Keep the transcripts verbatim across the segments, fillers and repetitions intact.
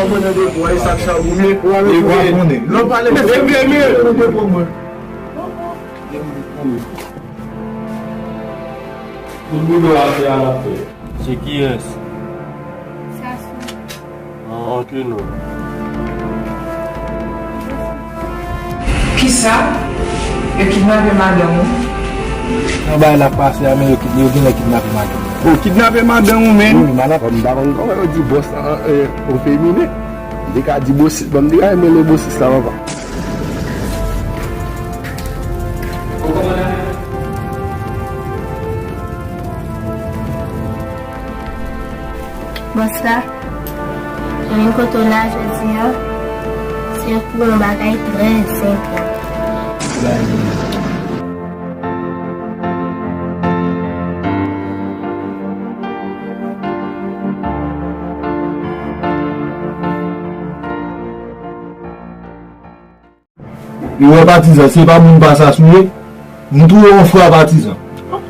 Kòmandan depo a, e sa k sa ou ye? E w ap konnen. Lè w pale, e vye mye. Depo mwen. Tout boulot a se a l ap fè. Se kiyès? Sasou. An, antre non. Kisa? Yo kidnape madanm ou? Nan bagay la pase a, men yo kid-, yo genlè kidnape madanm ou. Yo kidnape madanm ou, men? Wi, madanm. Kòm m pa konn kòman yo di bòs la, eh, o feminen. M te ka di bosis, bon, m te ka renmen le bosis la, papa. Bòs la, mwen vin kote w la jodi a, se pou yon bagay trè enpòtan. Yo wè patizan, se pa moun pa sa sou ye. M touye yon frè patizan.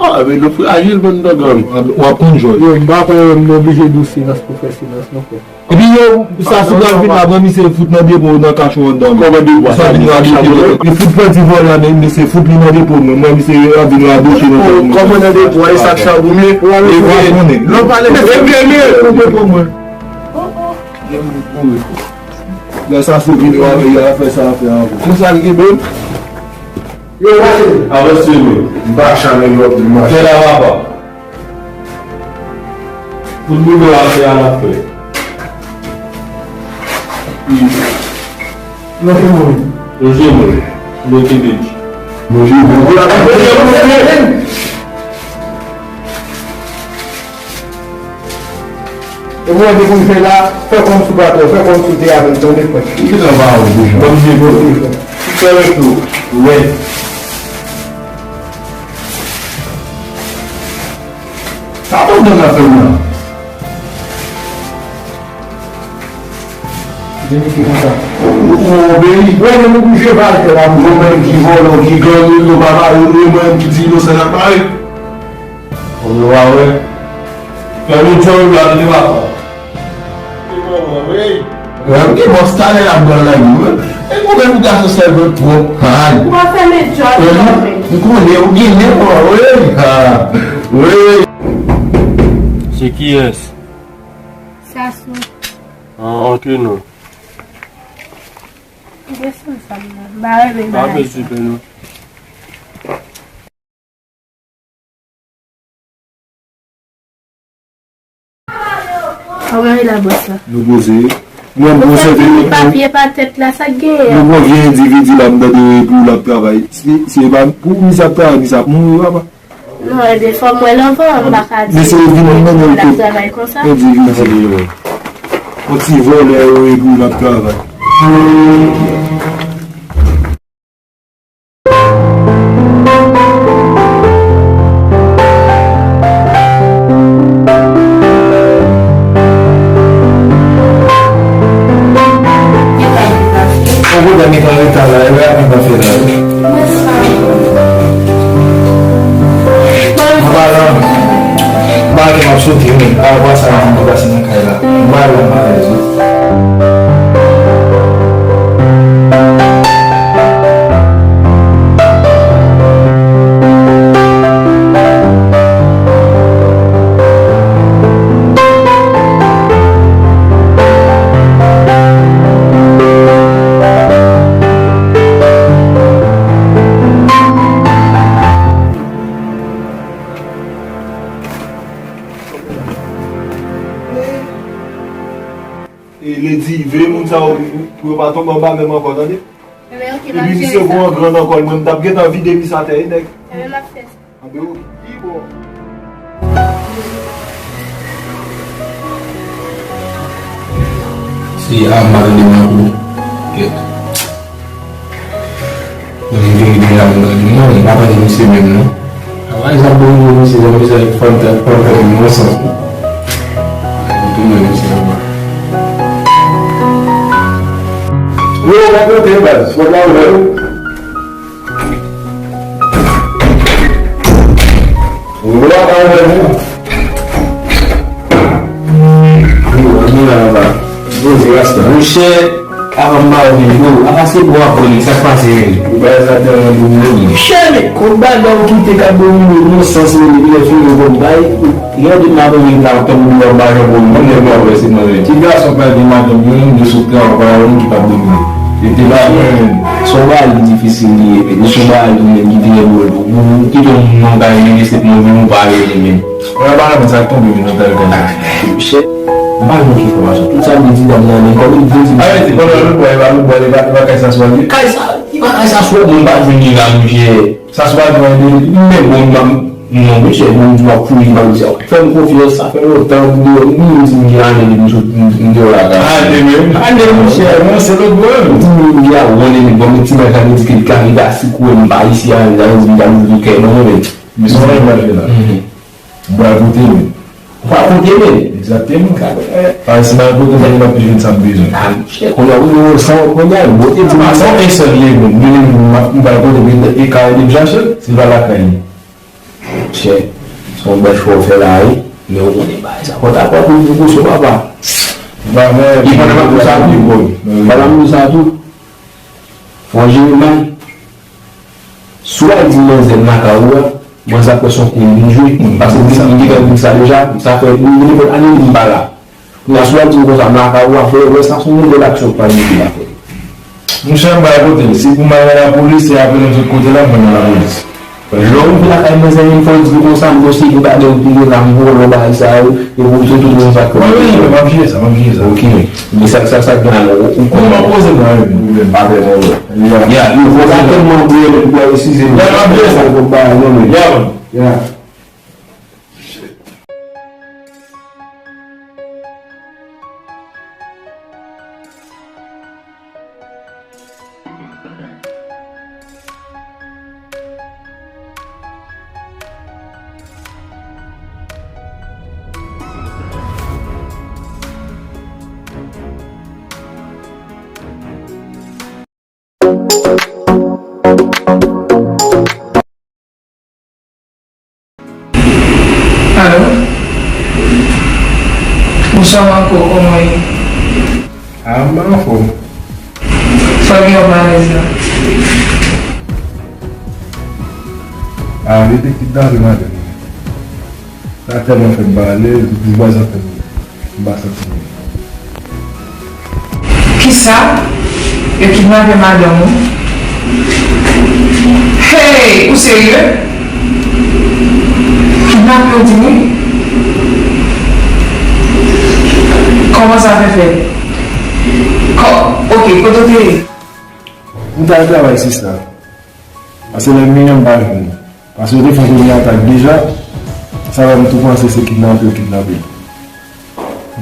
Ah, men nou frajil, bann dangang. W ap konn jòj. Yo, m pa kwè m oblije di w silans pou fè silans, non, frè. Epi yo, sa sou pral vin la, pran misye fout nan depo, nan kacho anndan. Kòman depo sa vin radote? Li fout pran ti vòlè, men misye fout li nan depo, mwen, mwen, misye ap vin radote nan depo. Kòman nan depo a, e sa k sa ou ye? E w ap konnen. Lè w pale, e vye mye. Depo mwen. Lè sa sou vin, yo ap fè sa, ap fè ankò. Konsa l gen menm. Yo, mache. Avanse nou. M pa chanèl lòt, m mache. Fè la, papa. Tout boulot a se a l ap fè. Lonje mwen. Lonje mwen. Lonje mwen. Lonje mwen. E mwen, depi m fè la, fè kòm sou patwon, fè kòm sou te avè m, tande frè. Ou gentan ba ou deja. Ban m di pou ou. Ki fè rèt ou? Rèt. Sa bon nan afè w la. Vini ki konsa. Ou, ou, ou obeyi. Wè, nou bouje valtè la. Ou menm ki vòlò, ki gang, ou pa pare, ou menm ki di inosan n ap pare. Kòm nou pa wè. Fè nou djòl la, nou te pa fò. Menm ki bòs talè l ap pran nan men mwen. E ou menm gason sèvant twòp. Ay. Ou pa fèmen djòl ou menm. M konnen ou gen nen, wi. Ha. Wi. Se kiyès? Sasou. An, antre non. Desann sa m nan. M pa renmen bagay sa. Anvoye la bòs la. Nou poze. Nou menm nou sèvi nou papye pa tèt la, sa k genyen? Nou pran vye endividi la, m tande yo ekri w l ap travay. Si, si e pa pou misye ap travay, misye ap mouri, papa. Non, ebyen, fò m wè l anvan, m pa ka di misye vin nan men l ap travay konsa. Endividi. Yon ti vòlè yo ekri w l ap travay. Yon pwoblèm ki an reta la, e wè a ki pa fè la. Mwen pa la. Mwen pa gen m ap soti, men pa rapò a sa m di m te pase nan kay la. Mwen pa la, m pa alèz, wi. E Lady, veye moun sa yo pou yo pa tonbe anba men m ankò, tande? Epi misye gon angran nan kò l, mwen m t ap gentan vide misye atè, wi, nèg. Anben, ok. Ki bò? Si a m pa tande m ap ou. Kèt. Mwen vin vin la mwen tande non, m pa tande misye menm non. A pa egzanp mwen vin misye, jan misye avèk fanta, fanta vin nan sans non. Mwen tounen misye anba. Yo, rakonte baz, fòk la wè yo. Ou pa ka wè non. Yo, ann vin la anba. Poze rasta. Monchè, avan m ba ou men, yo, apa se bò ap pran li, sa k pase menm? Ou bay sa te randevou menm? Monchè, men, kot bagay ou kite k ap domine non sans menm, depi lè fini ou konn bay, gade madanm li la, tankou lè w ba janbon, menm lè w ba wè se manje. Ti gason pa gen madanm, yo menm yo sot travay, pa yon moun ki p ap domine. E te pa mwen menm. Se yon bagay ki difisil li ye, men se yon bagay tou menm ki trè dwòl tou. Ou kite yon moun nan kay li, se pou yon moun pa rele menm. Mwen pa renmen sa k tonbe vin nan tèl kay sa. Monchè, m pa jwenn okenn enfòmasyon. Tout sa m te di dam nan, men kòm li te di m. Arete, pandan lòt bò, e pa lòt bò, e pa, e pa kay sa sou al ye? Kay sa, e pa kay sa sou al, mwen pa jwenn li la, monchè. Sa sou al jwenn li, men bon, m pa, non, monchè, bon, m ap kouri, m ap di, fè m konfyans, sa fè lontan, m deyò, m menm di m gen ane depi m sot, m, m deyò lakay. Ane menm? Ane, monchè, mwen se lòt bò, wi. Di m gen ane depi, bon, men ti bagay sa vle di ke l ka rive a sikouwe m pa isi a, l ka di m ta louvri kè, non, men. Men se yon bagay m pral fè la. M pral pote men. Ou pral pote men? Egzakteman. Paske si m al pote men, m ap jwenn sa m bezwen. A, monchè, kounye a, ou, ou, sa w kounye a, ou te di m. Sa w enstèl li, men, men, men, m ap, m pral pote men, e ka ou depi chache, se pa lakay li. Monchè, se yon bèl chwa w fè la, wi. Men ou konnen bagay sa, pòt a pòt, ou negosye, papa. Li pandan m ap di sa tou. Pandan m di sa tou. Fò w jere mal. Si w al di manzè m lakay ou a, manzè ap wè se yon kou li vin jwe. Paske m te, m te fè gou sa deja, sa fè, m te fè ane m pa la. Kounye a, si w al di m konsa, m lakay ou a, frè, wè sa se yon modèl aksyon k pral mete la, frè. Monchè, m pral pote l. Si pou m al nan lapolis, se apre m sot kote la, m pral nan lapolis. Lè w rive lakay manzè, fò w di l konsa, m posede bagay ou te gen la, m vòlò bagay sa yo, epi w sot tout nan sa k fè. Wi, wi, m ap jere sa, m ap jere sa. Ok. Men sa, sa, sa k gen la, ou, ou kòman poze m la, wi, pwoblèm. Pa fè pwoblèm. Ya, yo poze m la. Tèlman brilè, ou pral eskize m. Ya, m ap jere sa. Ou bagay non, men. Ya, man. Ya. Alo? Bonswa Marco, kòman w ye? A, m pa anfòm. Sa w gen w malèz la? A, li te kidnape madanm li. Sa tèlman fè m pa alèz, epi m pa santi m, m pa santi m byen. Kisa? Yo kidnape madanm ou? Hey, ou serye? Kidnape w di m wi? Kòman sa fè fèt? Kò, ok, kote w te ye? M t al travay sista. Paske lè m vini an m pa jwenn li. Paske yo te fè yon premye atak deja, sa fè m tou panse se kidnape yo kidnape l.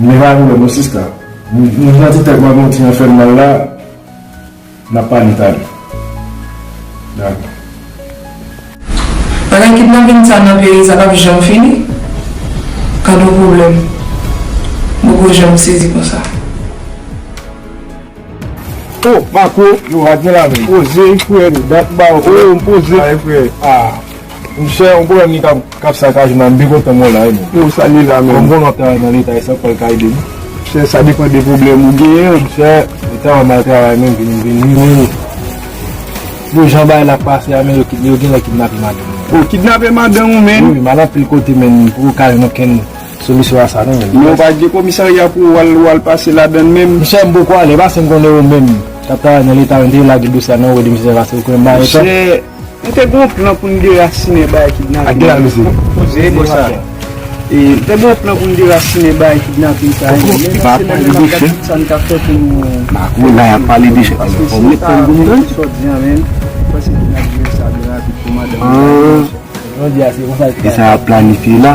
Men pa pwoblèm non sista. M, m santi tèt mwen gen yon ti jan fè m mal la, n ap pale talè. Dakò. Bagay kidnapin sa nan peyi sa p ap janm fini. Gad yon pwoblèm. M poko janm sezi konsa. Oh, Marco. Yo, pa gen la menm. Poze, wi, frè, dat ba w, frè. Oh, m poze. Ay, frè. Ah. Monchè, yon pwoblèm li k ap, k ap sakaje m la, m byen kontan m wè w la, wi, menm. Yo, sa li la, menm. Kòm konnen w travay nan Leta, e sa k fè l ka ede m. Monchè, sa depann de pwoblèm ou genyen. Monchè, Leta w mal travay, menm, vin, vin, vin, vin. Bon, jan bagay la ap pase a, men yo, yo genlè kidnape madanm mwen. Oh, kidnape madanm ou, menm? Wi, wi, m al anpil kote, menm, m poko ka jwenn okenn solisyon a sa non, menm. Men w pa gen komisarya pou w al, w al pase ladann menm? Monchè, m poko ale, paske m konnen ou menm k ap travay nan Leta, m te lage dosye a nan ou, di misye pase ou konnen bagay sa. Monchè, nou te gen yon plan pou n derasinen bagay kidnapin nan. Poze, poze. E, nou te gen yon plan pou n derasinen bagay kidnapin sa, men nan semèn nan n ap gade tout sa n ka fè pou nou. Marco, la y ap pale de chèf, men fò m reponn pou m tande. Sòti an menm, m panse kidnapin sa byen rapid pou madanm. Jodi a, se konsa l te. E sa y ap planifye la,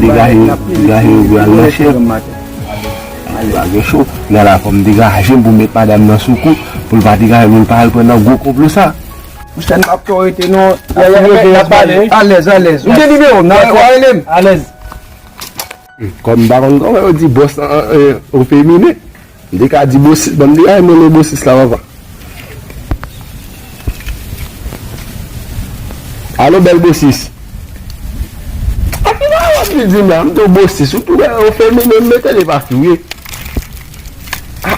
degaje, degaje yo pou y al nan chèf. Bagay cho. Lè la fò m degaje m pou m met madanm nan sou kou, pou l pa degaje, pou l pa al pran nan gwo konplo sa. Monchè, n p ap twò rete non. Alèz, alèz. Ou gen nimewo m, nan w rele m. Alèz. Kòm m pa konn kòman yo di bòs lan an, an, o feminen. M te ka di bosis, ban m degaje m rele bosis la, papa. Alo, bèl bosis. A ki bagay w ap di m la? M di w bosis, ou tou wè o feminen, m mete li pa fi w ye. Ah,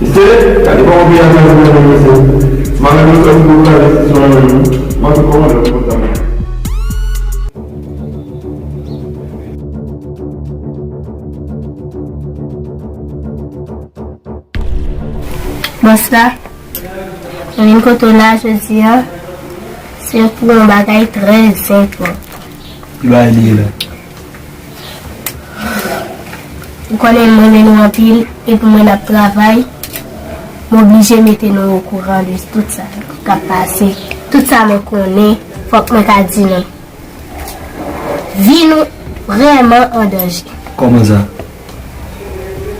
Mesye, gade kòman peyi a pral vin nan men mesye. Madanm yo sòti pou kraze sitiyasyon an menm wi. Mwen tout kòmandan pou kontan. Bòs la, mwen vin kote w la jodi a, se pou yon bagay trè enpòtan. Ki bagay li ye la? Ou konnen m renmen nou anpil, epi mwen ap travay, m oblije mete nou okouran de tout sa k ap pase. Tout sa mwen konnen, fòk mwen ka di nou. Vi nou vrèman an danje. Kòman sa?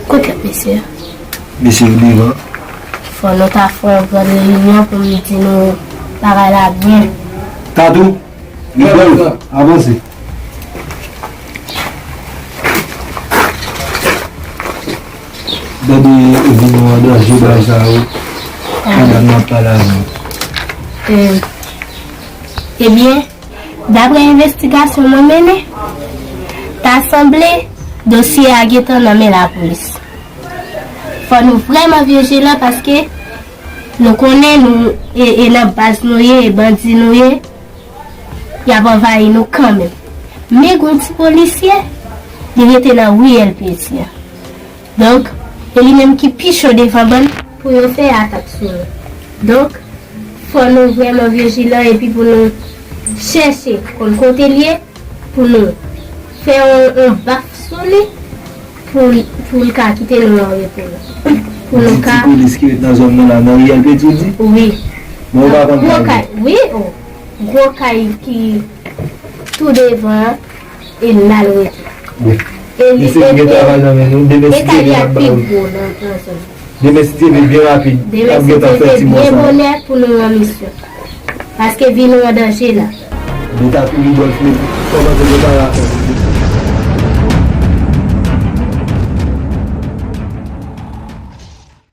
Kote mesye a? Mesye yo devan. Fò nou ta fè yon grann reyinyon pou m di nou bagay la byen. Tatou, Rigòl, avanse. Gade, vi nou an danje bagay sa yo. Pandan n ap pale avè w. Eh, ebyen, daprè envestigasyon mwen mennen, ta sanble dosye a gentan nan men lapolis. Fò nou vrèman vijilan paske nou konnen nou e, e nan baz nou ye, e bandi nou ye, y ap anvayi nou kanmenm. Men gon ti polisye, li rete nan wi L P T a. Donk, e li menm ki pi cho devan bann pou yo fè atak sou nou. Donk, fò nou vrèman vijilan epi pou nou chèche konn kote l ye, pou nou fè yon, yon baf sou li, pou, pou l ka kite nou an repo nou. Pou nou ka. Ti polis ki ret nan zòn nan la, nan wi L P T ou di? Wi. Bon, ou pa konn gwo kay, wi, o. Gwo kay ki tou devan an, e la l rete. Bon. E li, e, e, travay nan men nou, demen si Dye vle n ap ba ou. Demen si Dye vle byen rapid, n ap gentan fè ti mò sa. Demen si Dye vle byen bonè pou nou an misyon. Paske vi nou an danje la. Beta tou Rigòl fle, kòmanse prepare afè nou.